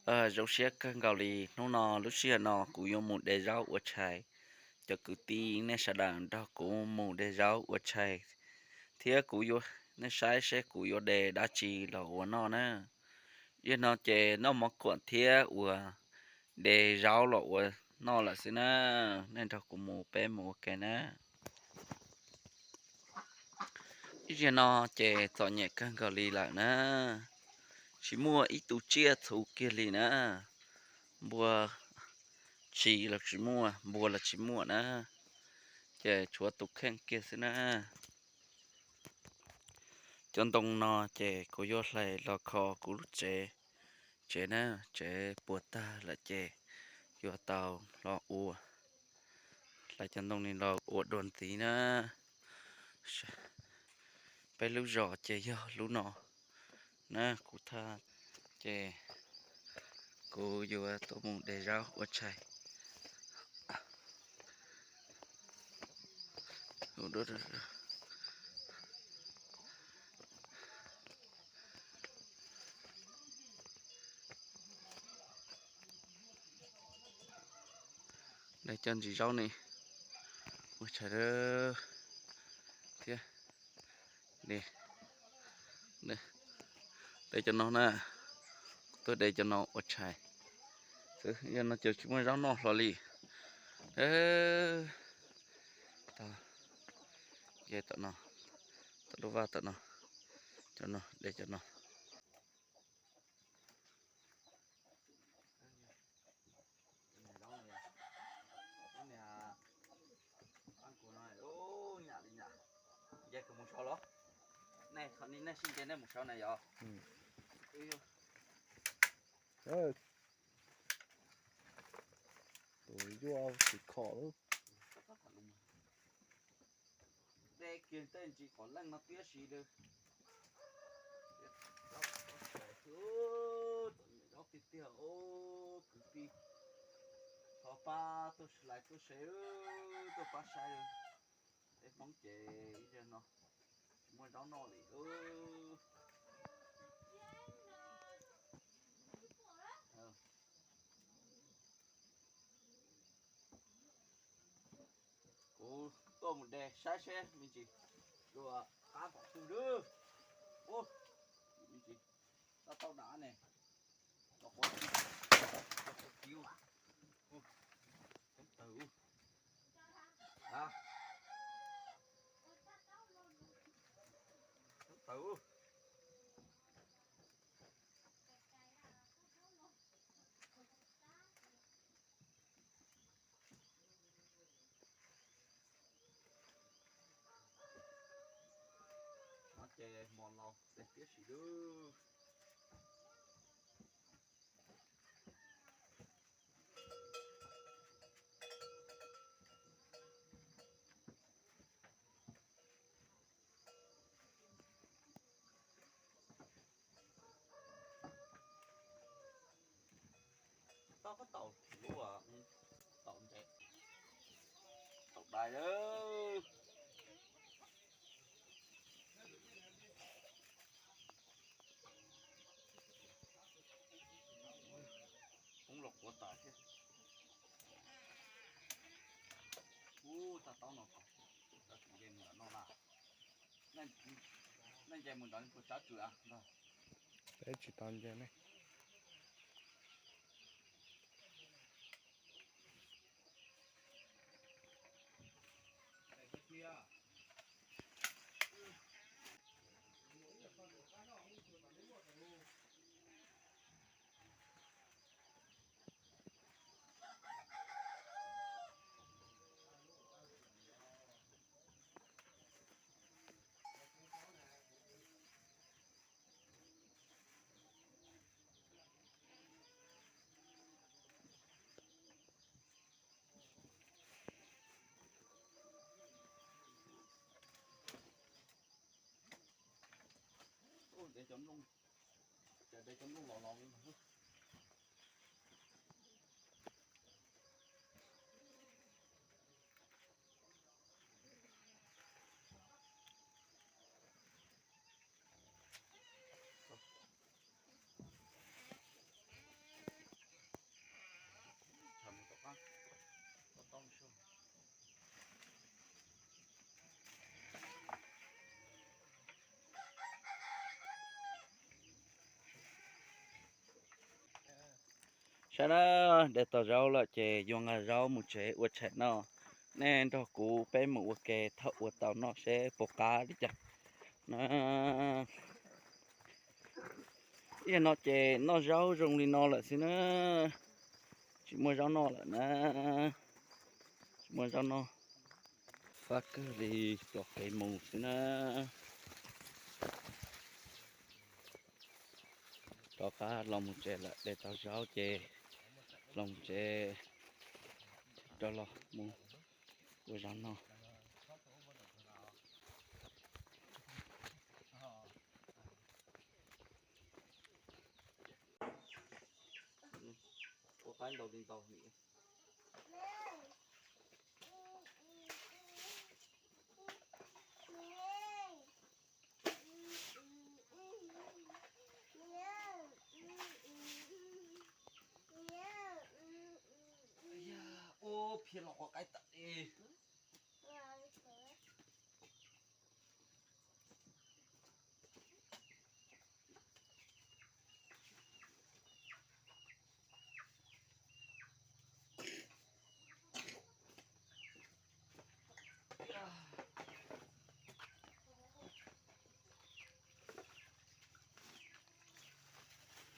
Zoo siab kawg nkaus li, hnub no lub sij hawm no kuv yuav mus de zaub ua tshais. Cov kwv tij nej sawv daws nrog kuv mus de zaub ua tshais, thiab kuv yuav, nej saib seb kuv yuav de dab tsi los ua noj na. Yog no ces noj mov kuam thiab ua de zaub los ua noj lawm xwb na. Nej nrog kuv mus, peb mus ua ke na. Ib zaug no ces txom nyem kawg nkaus li lawm na, tsis muaj ib tug tsiaj txhu kiag li na. Npua tsis los tsis muaj, npua los tsis muaj na, ces tshuav tus kheej kiag xwb na. Cov ntoo no ces kuv yuav hlais los kho kuv lub tsev, tsev na, tsev puas tag lawm ces yuav tau los ua, hlais cov ntoo ni los ua dua ntxiv na. Peb lub zos ces yog lub no na, kuv thaj ces kuv yuav tuaj mus de zaub ua tshais. De cov ntsis zaub ni ua tshais thiab. De cov no na, tuaj de cov no ua tshais. Yog no ces tsis muaj zaub noj hlo li. Tau, tom no, tom lub vaj tom no, cov no, de cov no. Nyam li nyam, nce mus saud los? Nej sib nce nej mus saud na yog? Tus yuaj tsis khom lawm. De kiag tej ntsis qos leej no tiab si lawm. Zaub tiag tiag, kwv tij, thov pab tuaj lais tuaj saib, tuaj pab saib. Peb Hmoob ces ib zaug no tsis muaj zaub noj li. Kuv tuaj mus de saib seb me ntsis dua qab tom twg lawm. Ub, me ntsis tab tau dam ne. Los quav, los quav kiv, coob tawg. Coob tawg. No ces hmo laus tiag tiag si lawm. Tau koj tau lub, tau ntses, tau dais lawm. Poob los quav tas thiab. Ub, tau taub no, tau tsis nce mus nram no na. Nej nce mus nrad puas tsab tswm a? Peb tsis tau nce ne. Ub, de cov nplooj, de cov nplooj los los li no. Saib na, de tau zaub lawm ces yuav nqa zaub mus tsev ua tshais noj. Nej nrog kuv peb mus ua ke thaum ua tau noj seb puas qab li cas na. Ib yam no ces noj zaub zoo li no lawm xwb na. Tsis muaj zaub noj lawm na. Tsis muaj zaub noj. Fab kawg li, rov qev mus xwb na. Rov qab los mus tsev lawm, de tau zaub ces los mus tsev, rov los mus ua zaub noj. Ua qaib ntau li ntau li. Ua phiaj los ua qaib tawm li.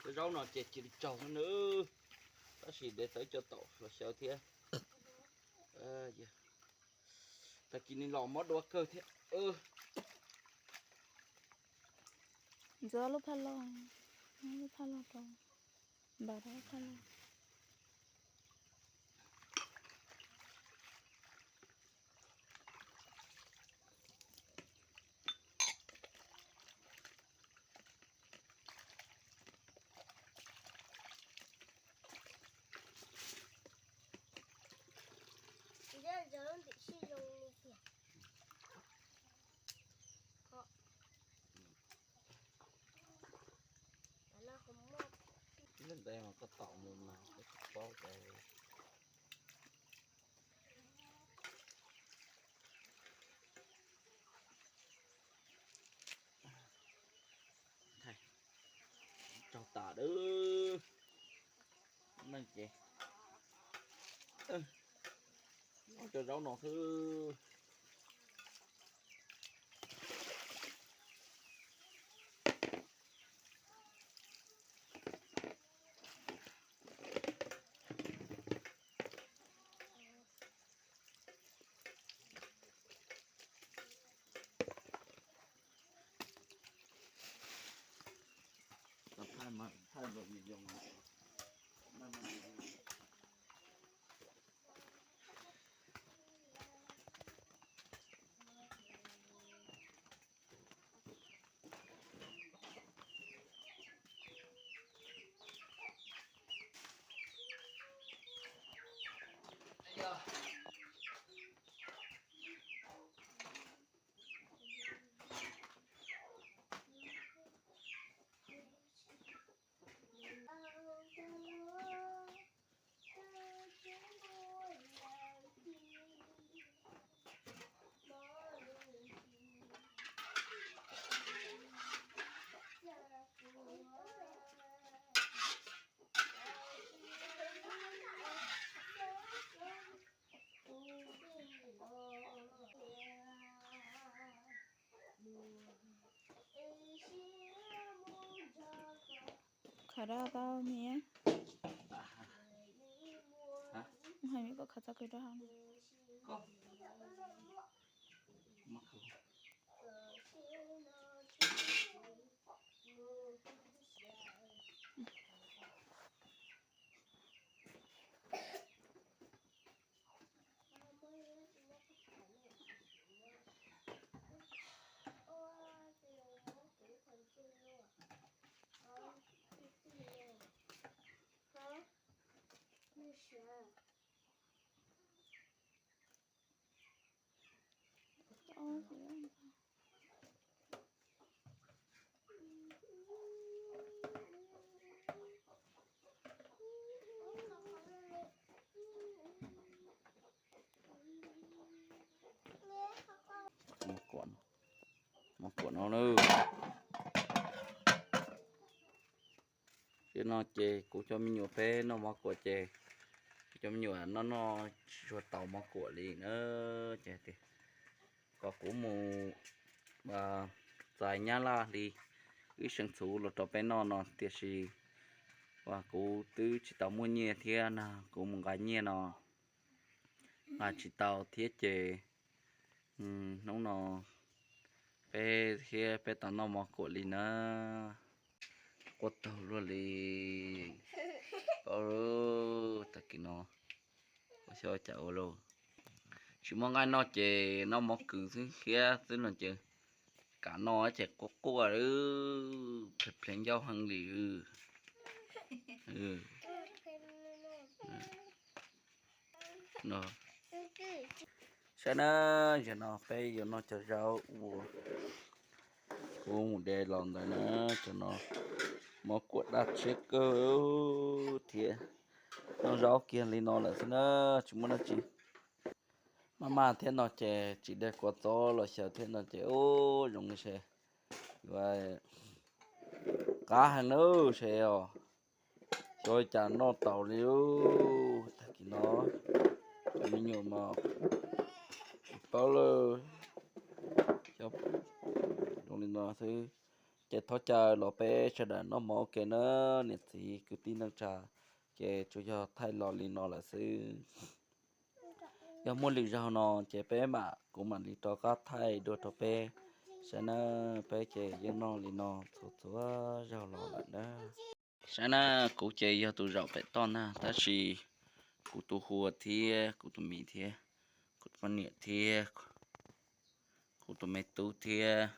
Cov zaub no ces cia li tsaug xwb nawb, tab sis dev tawv cov taum los xyaw thiab. Tag kis no los mob duav kawg thiab. Ntxuav lub phaj loj, lub phaj loj rau, npam rau lub phaj loj. Ntev mas koj tom mus mas koj tsis paub. Tsaug tas dab neeg ces noj cov zaub no xwb. Khav daj tau niam. Hais mi koj khav txoj kawg rau hauv na. Mov kuam no na. No ces kuv cov me nyuam peb noj mov kuam ces kuv cov me nyuam noj noj tsis tshua tau mov kuam li na. Ces tias kom kuv mus txais nyab laj hli ib seev txhuv los rau peb noj no, tiam sis uas kuv twb tsis tau muaj nyiaj thiab na, kuv mus nqa nyiaj no nqa tsis tau thiab ces hnub no peb thiab peb tau noj mov kuam li na. Quaj taug luaj li. Tag kis no ua xyov cas ua lauj, tsis muaj nqaij noj ces noj mov kws xwb thiab xwb no ces kam noj ces quaj quaj, pliav ncauj heev li. Saib na, zaum no peb yuav noj cov zaub uas kuv mus de los ntawd na, cov no mov kuam daj tshiab kawg thiab. Noj zaub kiag li no lawm xwb na, tsis muaj dab tsi. Maj maj thiab no ces tsis de kua txob los xyaw thiab no ces ub zoo li se yuav qab heev na se os. Xyov cas noj tau li. Tag kis no cov me nyuam mas tsis paub lawm. Zoo li no xwb ces thov caw los peb sawv daws noj mov ua ke na, niam txiv kwv tij neej tsa, ces tsuas yog thaij los li no lawm xwb. Yog muaj lwm zaug no ces peb mam, kuv mam li rov qab thaij dua rau peb saib na. Peb ces yeej noj li no txhua txhua zaug los lawm na. Saib na, kuv ces yog tus zaum pem toj ntag, tab sis kuv tus hluas thiab kuv tus miv thiab kuv tus poj niam thiab kuv tus me tub thiab.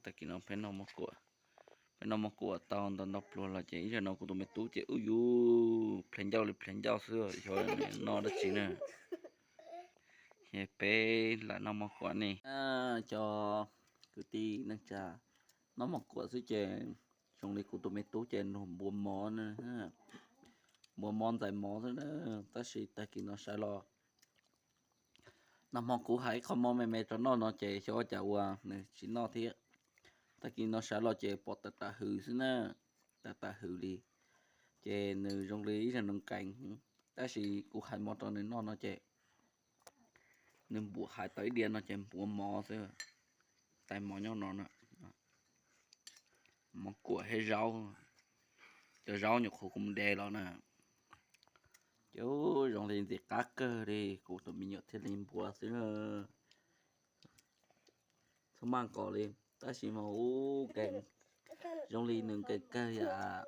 Tag kis no peb noj mov kuam, peb noj mov kuam tau ntau ntau pluag los ces ib zaug no kuv tus me tub ces ub yuv pliav ncauj li pliav ncauj xwb, xyov noj dab tsi na. Ces peb lam noj mov kuam ne. Cov kwv tij neej tsa, noj mov kuam xwb ces zoo li kuv tus me tub ces nug npua mov, npua mov ntxais mov xwb na. Tab sis tag kis no sawv los, nag hmo kuv hais ib qho mov me me rau noj no ces xyov cas uas nws tsis noj thiab. Tag kis no sawv los ces pom tas tas hws xwb na, tas tas hws li. Ces nws zoo li ib zag nws nkees, tab sis kuv hais mov rau nws noj no ces nws npuam hais tau ib diav no ces npuav mov xwb. Tais mov nyob no na, mov kuam thiab zaub, cov zaub nyuam qhuav kuv mus de los na. Ces zoo li ntxim qab kawg li, kuv tus me nyuam thiaj li npuav xwb na. Txhob maj nqos li, tab sis mas ub, zoo li nws nkees kawg yam.